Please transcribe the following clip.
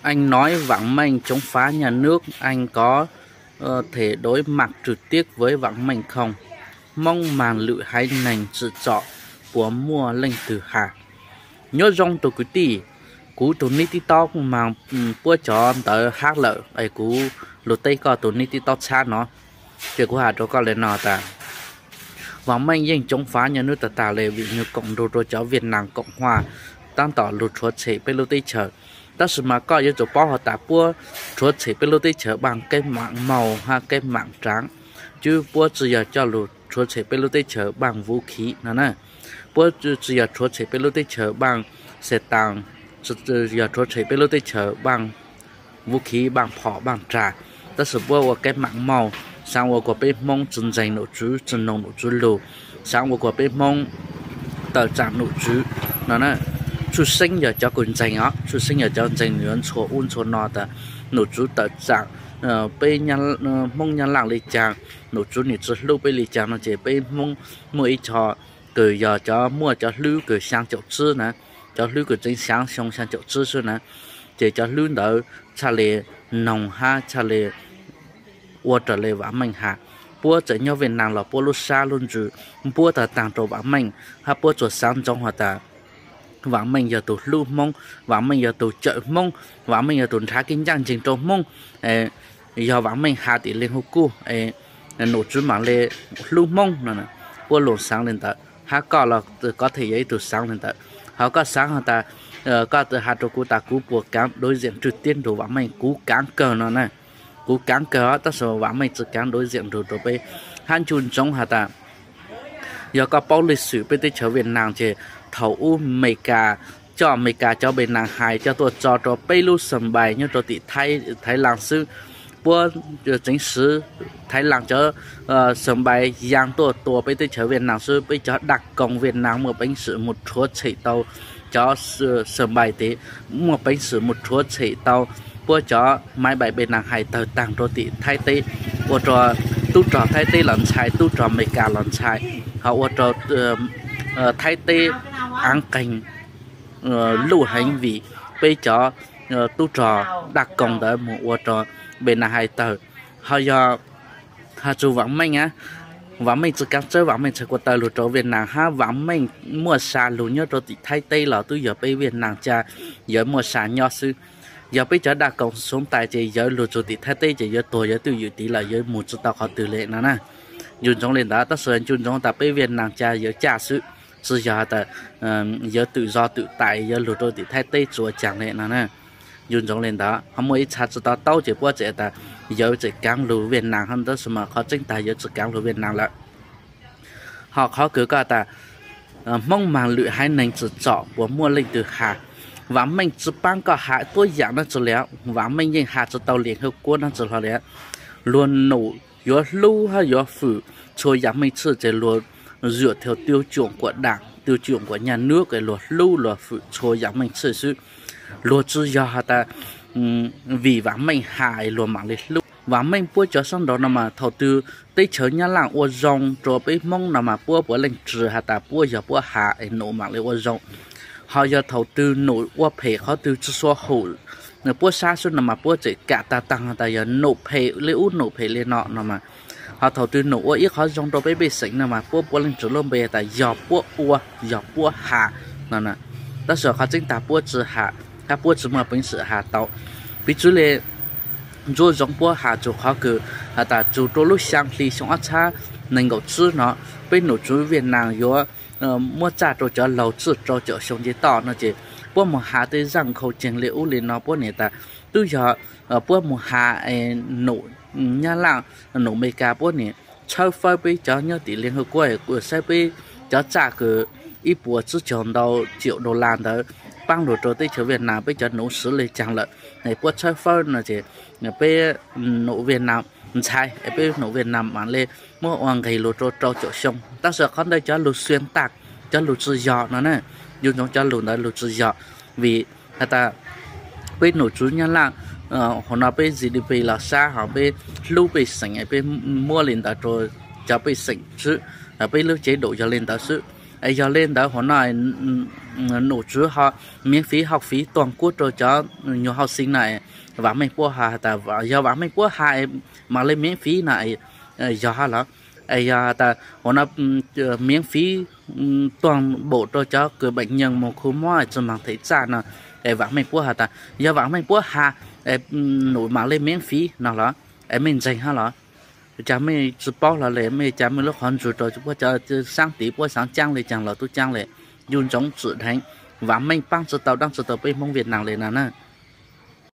Anh nói Vạn Menh chống phá nhà nước, anh có, ờ, thể đối mặt trực tiếp với Vạn Menh không? Hmoob mag lwm haiv neeg tsim txom puas muaj leej twg has? Nyob zoo tus kwv tij, kuv tus nick TikTok mas puab cov ntawd hack lawm es kuv lug teb koj tus nick TikTok txhab no, ces kuv has rua koj le no tas, Vam Meej yeej coob fav nyob nub tag tag le vim nwg koom nrug rua cov Viaj Nam Koom Huaj tab tom lug rhuav tshem peb lub teb chaws. Tab sis mas koj yuav tsum paub has tas puab rhuav tshem peb lub teb chaws baaj keeb maam maug hab keeb maam raav, cwb puab tsi yog coj lug rhuav tshem peb lub teb chaws baaj vuv khiv no na. Puab tsi yog rhuav tshem peb lub teb chaws baaj xe taas, tsi yog rhuav tshem peb lub teb chaws baaj vuv khiv, baaj phom, baaj rag, tab sis puab ua keeb maam maug, xaav ua kuas peb Hmoob tsi ntseeg nom tswv, tsi noog nom tswv lug, xaav ua kuas peb Hmoob tawm tsaam nom tswv no na. Tshwj xeeb yog cov kws ntseeg os, tshwj xeeb yog cov ntseeg yuav ntshua ub ntshua no tas nom tswv tawm tsaam peb Hmoob Nyab Laaj le caag, nom tswv nwg tsi hlub peb le caag no ces peb Hmoob muaj ib co kws yog cov muaj cov hlwb kws xyaa caum tsib na, cov hlwb kws tseev xyaav xyoo xyaa caum tsib xwb na, ces cov hlwb ntawd txhaj le noog hab txhaj le ua raws le Vam Meej has. Puab txawm nyob Viaj Nam los puab lub sab lub ntsws npuab tag taag rua Vam Meej, hab puab tsuas xaav ntsoov has tas Vam Meej yog tug hlub Hmoob, Vam Meej yog tug cawm Hmoob, Vam Meej yog tug nrhav kev ncaaj nceeg rua Hmoob, yog Vam Meej has tim Leej Huv Kuj, nom tswv maam le hlub Hmoob no. Puab lug xaav le ntawd, hab koj los kov them yog ib tug xaav le ntawd. Ho koj xaav has tas, koj has rua kuv tas kuv puas kaav đối diện trực tiếp nrug Vam Meej, kuv kaav kawg no na. Kuv kaav kawg os, tab sis Vam Meej tsi kaav đối diện nrug rua peb. Hab ncu ntsoov has tas, yog koj paub lịch sử peb teb chaws Viaj Nam ces thaum ub Amelikas coj Amelikas cov npe naas hais coj tuaj tso rua peb lub sân bay nyob rua tim Thaiv Laas xwb. Puab tseev swv Thaiv Laas cov sân bay yaj tuaj tua peb teb chaws Viaj Nam xwb, peb cov daj koos Viaj Nam muaj peev xwm moog rhuav tshem tau cov sân bay tes, muaj peev xwm moog rhuav tshem tau puab cov máy bay npe naas hais tawg taag rua tim Thaib teb, ua rua tub rog Thaib teb los ntshai, tub rog Amelikas los ntshai, ho ua rua Thaib teb aav qeeg luj heev vim peb cov tub rog daj koos ntawd moog ua rua npe naas hais tawg. Ho yog has txug Vam Meej, Vam Meej tsi kaav txawb, Vam Meej txhais kua taw lug rua Viaj Nam hab Vam Meej muaj sa lug nyob rua tim Thaib teb los tub yog peb Viaj Nam ca yawv muaj sa nyob xwb. Yog peb cov daj koos xoob tais ces yawv lug txug tim Thaib teb ces yawv tuag yawv twj ywm tiv lawm, yawv moog tsi tau qhov twg le no na. Ncu ntsoov le ntawd, tab sis ncu ntsoov tas peb Viaj Nam ca yawv caj xwb, tsi yog tas yawv twm zog twm tais yawv lug rua tim Thaib teb tsi ua caag le no na. Ncu ntsoov le ntawd, ho muaj ib txha tsi to taub ces puab tseem tas yawv tseem kaav lug Viaj Nam, tab sis mas qhov tseeb tag yawv tsi kaav lug Viaj Nam lawm. Ho qhov kws koj tas Hmoob mag lwm haiv neeg tsim txom puas muaj leej twg has, Vam Meej tsi paab koj has tuab yaam dlaab tsi le. Vam Meej yeej has tsi tau Liam Hwj Kuab dlaab tsi hlo le. Luag num yuav hlub hab yuav fwm txhua yaam meej tshij ces luag dựa theo tiêu chuẩn của Đảng, tiêu chuẩn của nhà nước es luag hlub luag fwm txhua yaam meej tshij xwb. Luag tsi yog has tas vim Vam Meej has es luag maam le hlub. Vam Meej puab cov saab nraud no mas thaum twg teb chaws Nyab Laaj ua zoo rua peb Hmoob no mas puab puav leej ris has tas puab yog puab has es num maam le ua zoo. Ho yog thaum twg num ua phem qhov twg tsi sua hum puab sab xwb no mas puab tseem kam tag taag has tas yog num phem le ub num phem le no no mas. Ho thaum twg num ua ib qhov zoo rua peb pej xeem no mas puab puav leej ris lub npe has tas yog puab ua, yog puab has no. Tab sis qhov tseeb tag puab tsi has, hab puab tsi muaj peev xwm has tau. Piv txwv le, ntsuab zoov puab has txug qhov kws has tas txug rua lub xyaa hli xyoo ob txhab neeg nkaum tsib no, peb nom tswv Viaj Nam yuav muab txaj rua cov laug txij rau caum xyoo nce toj no ces puab moog has tej zaaj khau ceeg le ub le no puab nim tas tub yog puab moog has num Nyab Laaj, num Amelikas puab nim txhawb fawb peb cov nyob tim Liaj Hwj Kuab, saib peb cov txaj kws ib puas tsib caug ntau triệu đô la ntawd paab lug rua teb chaws Viaj Nam peb cov nuv swv le caag lawm. Puab txhawb fawb no ces peb num Viaj Nam ntshai, peb num Viaj Nam maam le muab ua nqeg lug rua rau caum xyoo. Tab sis qhov ntawd cov lug xuyên tạc, cov lug tsi yog no na. Ncu ntsoov cov lug ntawd lug tsi yog, vim has tas peb nom tswv Nyab Laaj, hov no peb GDP los sab, ho peb hlub pej xeem peb muab le ntawd rua cov pej xeem xwb, peb lub cev daum yog le ntawd xwb. Yog le ntawd hov no num tswv ho miễn phí học phí toàn quốc rau cov nyuag hauv xeev na, vam meej puab has tas yog vam meej puab has mam li miễn phí na, yog hab los? Es yog tas ua no miễn phí toàn bộ rau cov kws bệnh nhân mus khu mob tsi maag them txaj no, es vam meej puab has tas yog vam meej puab has num mam li miễn phí no los? Es mej ntseeg hab los? Cas mej tsi paub hlo le, mej cas mej lub qhov ntswg rau puab cov xaab tiv puab xaav caab le caag los tub caab le. Yuj ntsoov tsim dheev, vam meej paab tsi tau dlaab tsi tau peb Hmoob Việt Nam le na na.